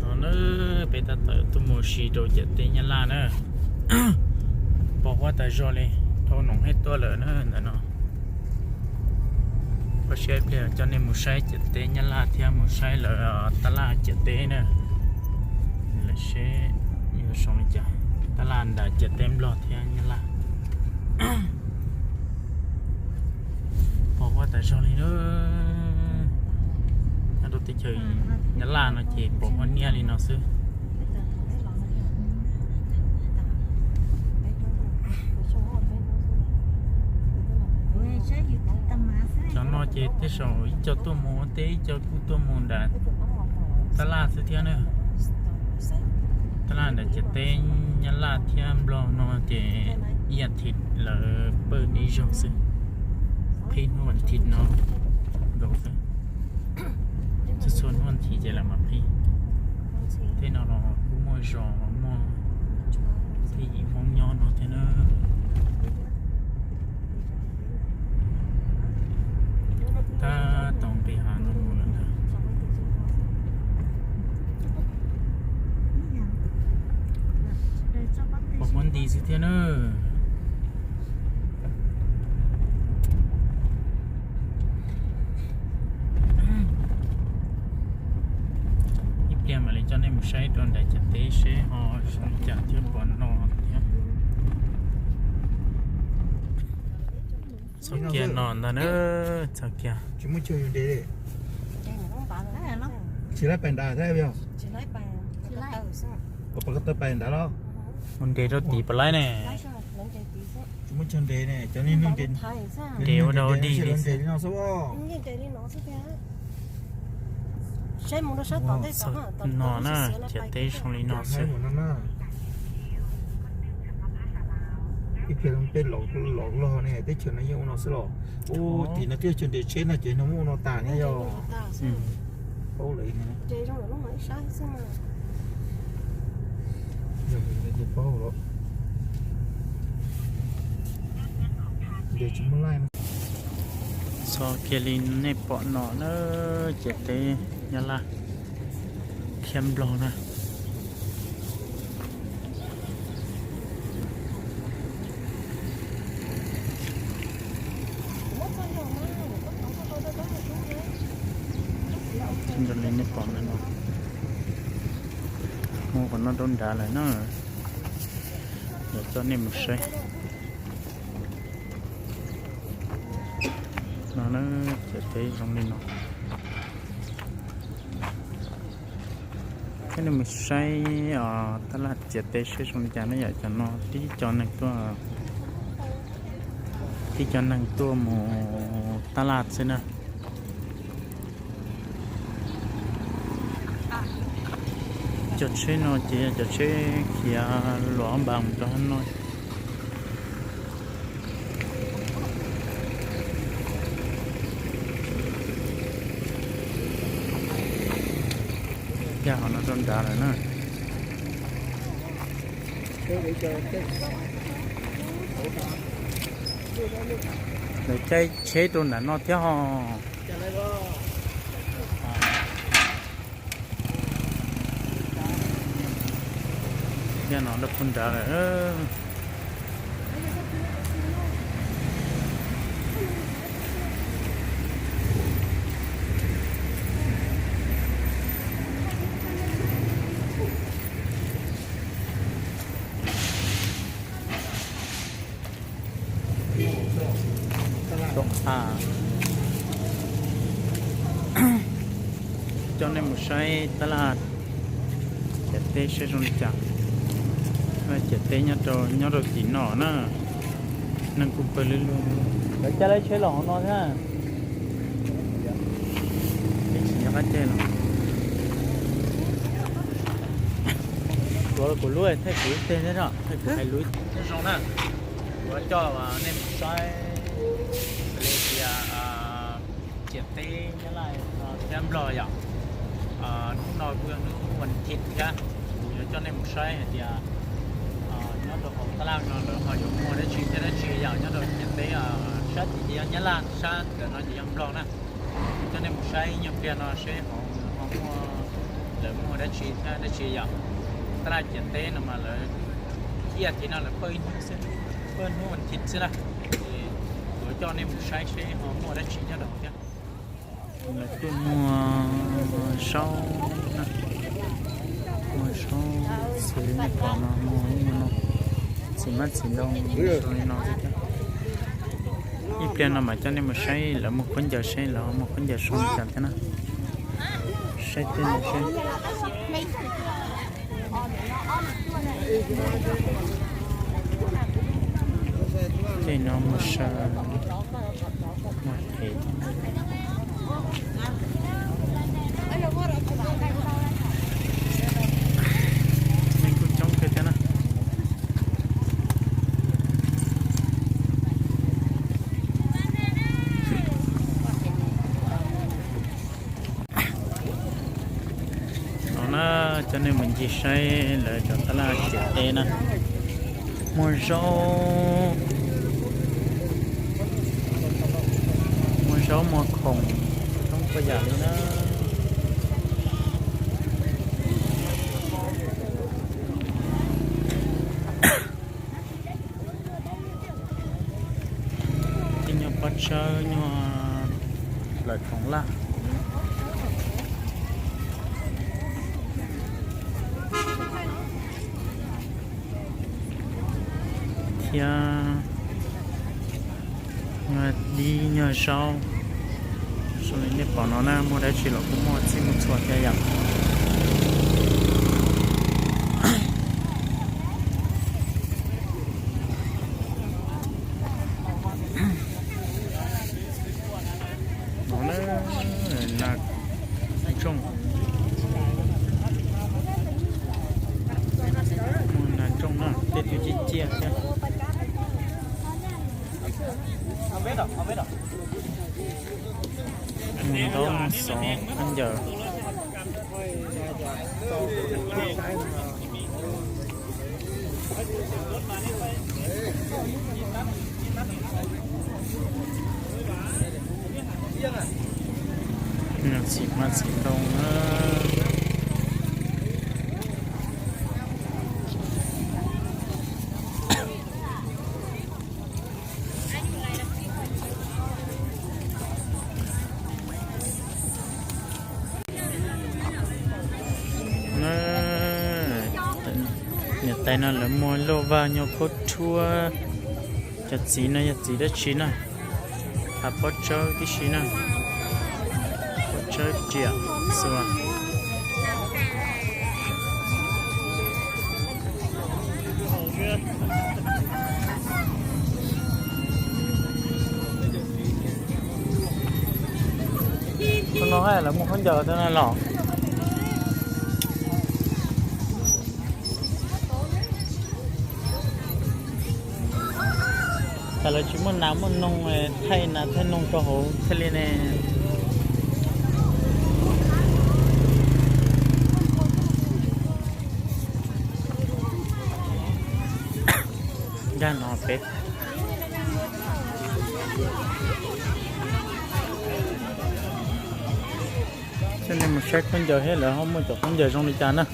No na, peb tab tom tuaj mus si rau ciam teb Nyab Laj na. Pos huab tas zog li, dhau noom hej tuaj lawm na ntawm no. Koj saib ib pliag coj nej mus saib ciam teb Nyab Laj thiab mus saib lawv tab laj ciam teb na. Lawv seb yuav zoo li cas, tab laj nram ciam teb Nplog thiab Nyab Laj. Pos huab tas zog li na. Nyob rau teb chaws Nyab Laj no ces pos huab niaj li no xwb. Cov no ces tej zaum ib co tuaj mus ua teb, ib co kuj tuaj mus nram tab laj xwb thiab na. Tab laj nram ciam teb Nyab Laj thiab Nplog no ces ib as thiv lawv pawj ib zaug xwb, qhib hnub as thiv no nkaus xwb. Txhua txhua hnub as thiv ces lawv mam qhib. Tej no los kuj muaj zos muaj thwj yim Hmoob nyob no thiab na. Tab tom nqis hav no mus lawm ntag. Pos huab nti xwb thiab na. Ib pliag mam li coj nej mus saib rau nram ciam teb seb ho zoo li cas thiab pos no thiab. Txog kiag no ntag na, txog kiag. Tsis muaj chaw yus nres li. Tsis laib pais nrad thiab yog? Ua pas ko taw pais nrad los? Mus nres rau tim puas laib ne? Tsis muaj chaw nres ne, cov niag neeg nres ua dau dig li xwb. Txog no na, ciam teb zoo li no xwb. Ib pliag tej laus laus ne, teb chaws no yeej ua no xwb los. Ub, tim no twb yog chaw nres tsheb no ces no muab ua no tas ne yog. Paub lawm. Nres tsis muaj laij. Txog kiag li nej pom no na, ciam teb Nyab Laj thiab Nplog na. Li nej pom ntawm no, muaj qhov no rau nrad lawm na. Yuav coj nej mus saib. No na, ciam teb zoo li no. Coj nej mus saib tab laj ciam teb seb zoo li cas na yom. Cov no tib co neeg tuaj, tib co neeg tuaj mus tab laj xwb na. Cov tsheb no ces yog cov tsheb khiav luam npas mus rau hab no. Cab qhov no rau nrad lawm na. Lawv caij tsheb rau nram no thiab ho. Cab no lawv pub nrad lawm. Coj nej mus saib tab laj ciam teb saib zoo li cas. Tab laj ciam teb nyob rau, nyob rau tim no na. Neeg kuj pawg lug lug. Lawv caij lawv tsheb los hauv no thiab. Peb tsis nco qab caij los. Kuv, kuv lub thaij kuv ib teg thiab, thaij kuv hais lus ib teg zoo na. Kuv yuav coj nej mus saib li tias ciam teb Nyab Laj thiab Nplog yom. Hnub no kuj yog hnub vas thiv thiab, kuv yuav coj nej mus saib hais tias nyob rau hauv tab laj no lawv ho yuav muag dab tsi thiab dab tsi yom, nyob rau ciam teb sab tim ces yog Nyab Laj, sab ntawm no ces yog Nplog na. Coj nej mus saib ib nyuag pliag no seb hauv nws ho Muaj, lawv muaj dab tsi thiab dab tsi yom. Tab laj ciam teb no mas lawv ib as thiv no lawv pawj ib hnub xwb, pawj hnub vas thiv xwb na. Ces kuv coj nej mus saib seb ho muaj dab tsi nyob rau thiab. Lawv kuj muag zaub na, muag zaub txhwv nej pom no, muag ib muag no, txiv hmab txiv ntoo zoo li no xwb thiab. Ib pliag no mam coj nej mus saib lawv muag khaub ncaws seb lawv muag khaub ncaws zoo li cas thiab na. Saib tej no seb. Tej no muag saw, muag phem. Neeg kuj coob kawg thiab na. No na, coj nej mus ncig saib lawv cov tab laj ciam teb na. Muag zaub, muag zaub muag khoom, coob txhua yam li na. Tej nyuag pob tsawb, nyuag plaws khoom laj, thiab nyuag dib nyuag zaub. Zoo li nej pom no na, muaj dab tsi los kuj muaj txhij muaj txhua thiab yom. No na, nas nrooj, muaj nas nrooj na, tej tug ciaj ciaj thiab. Muag ntaub muag xov khaub ncaws. Txiv hmab txiv ntoo na. Niam tais no lawv muag lauj vag, nyuag khaub rhuab. Cov txiv no yog txiv dab tsi na? Hav pob tsawb tib si na. Pob tsawb riam xuas. Tus no lawv muag khaub ncaws thiab na los? Cas lawv tsis muaj nas muaj noog thaij nas thaij noog rau hauv thiaj li ne? Nkag no peb. Coj nej mus saib khaub ncaws thiab lawv ho muaj cov khaub ncaws zoo li cas na.